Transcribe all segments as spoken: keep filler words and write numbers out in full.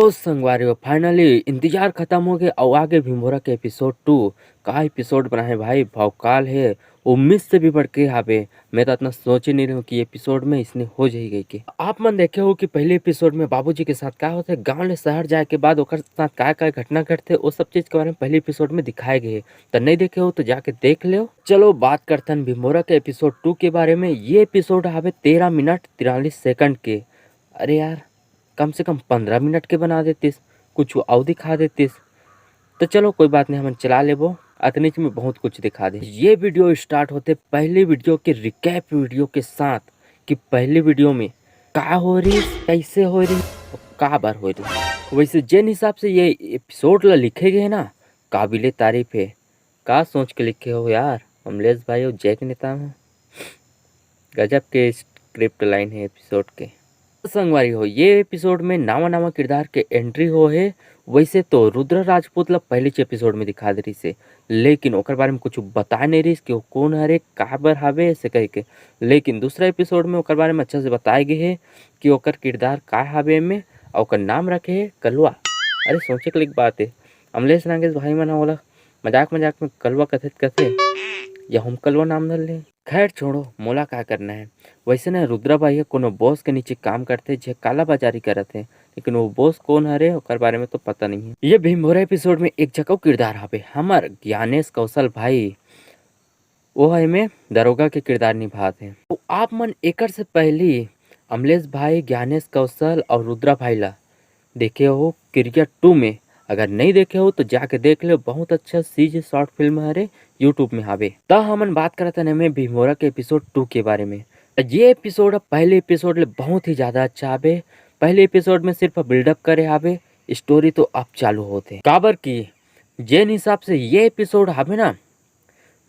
तो संगवारी हो, finally इंतजार खत्म हो गए। और आगे भीमभोरा के एपिसोड टू। का एपिसोड बना है भाई, भौकाल है, उम्मीद से भी बढ़ के हावे। मैं तो इतना सोचे नहीं रहूँ कि एपिसोड में इसने हो जाएगी कि। आप मन देखे हो कि पहले एपिसोड में बाबूजी के साथ का होते, गांव ले शहर जाए के बाद ओकर साथ का का घटना घटते, वो सब चीज के बारे में पहले एपिसोड में दिखाए गए। तो नहीं देखे हो तो जाके देख लो। चलो बात करथन भीमभोरा के एपिसोड टू के बारे में। ये एपिसोड हावे तेरह मिनट तिरालीस सेकंड के। अरे यार, कम से कम पंद्रह मिनट के बना देतिस, कुछ अउ दिखा देतिस। तो चलो कोई बात नहीं, हमन चला लेबो। अतनीच में बहुत कुछ दिखा दे। ये वीडियो स्टार्ट होते पहले वीडियो के रिकैप वीडियो के साथ कि पहले वीडियो में का हो रही, कैसे हो रही, का बर हो रही। वैसे जिन हिसाब से ये एपिसोड ला लिखे गए ना, काबिले तारीफ है। का सोच के लिखे हो यार अमलेश भाई, हो जय के नेता हो। गजब के स्क्रिप्ट लाइन है एपिसोड के। संगवारी हो, ये एपिसोड में नवा नवा किरदार के एंट्री हो है। वैसे तो रुद्र राजपूत ला पहली च एपिसोड में दिखा दे रहिस हे, लेकिन ओकर बारे में कुछ बताए नहीं रहिस कि वो कौन हरे, का बर हावे, ऐसे कह के। लेकिन दूसरा एपिसोड में ओकर बारे में अच्छा से बताए गए है कि ओकर किरदार का हावे एमे, अउ ओकर नाम रखे है कलवा। अरे सोचे के लायक बात है, अमलेश नागेश भाई मन ह ओला मजाक मजाक में कलवा कथे त कथे, या हम कलवा नाम धर ले। खैर छोड़ो, मोला का करना है। वैसे न रुद्रा भाई ह कोनो बॉस के नीचे काम करथे, जे काला बाजारी करत हे, लेकिन वो बॉस कौन हरे ओकर बारे में तो पता नहीं है। ये भीमभोरा एपिसोड में एक जगह किरदार हावे हमर ज्ञानेश कौशल भाई, वो ह एमे दरोगा के किरदार निभात हे। तो आप मन एकर से पहली अमलेश भाई, ज्ञानेश कौशल और रुद्रा भाई ला देखे हो किरिया टू में। अगर नहीं देखे हो तो जाके देख लो, बहुत अच्छा सीज शॉर्ट फिल्म हरे, यूट्यूब में हावे। त हमन बात करत हन एमे भीमभोरा के एपिसोड टू के बारे में। त ये एपिसोड ह पहले एपिसोड ले बहुत ही ज्यादा अच्छा हावे। पहले एपिसोड में सिर्फ बिल्डअप करे हावे, स्टोरी तो अब चालू होथे। काबर कि जेन हिसाब से ये एपिसोड हावे ना,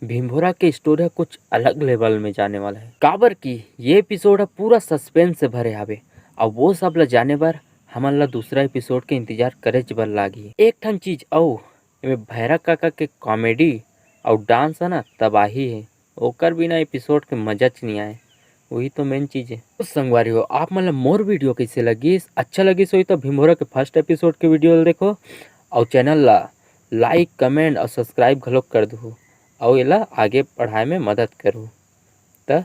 भीमभोरा के स्टोरी ह कुछ अलग लेवल में जाने वाला है। काबर कि ये एपिसोड ह पूरा सस्पेंस से भरे हावे, अउ वो सब ला जाने बर हमन ला दूसरा एपिसोड के इंतजार करे बर लागही। एक ठन चीज अउ, एमे भैरा काका के कॉमेडी अउ डांस है ना, तबाही है। ओकर बिना एपिसोड के मजा च नहीं आए, वही तो मेन चीज है। तो संगवारी हो, आप मन ला मोर वीडियो कैसे लगिस? अच्छा लगिस होही तो भीमभोरा के फर्स्ट एपिसोड के वीडियो ला देखो, अउ चैनल ला लाइक, कमेंट अउ सब्सक्राइब घलोक कर दू, अउ एला आगे बढ़ाए में मदद करू। त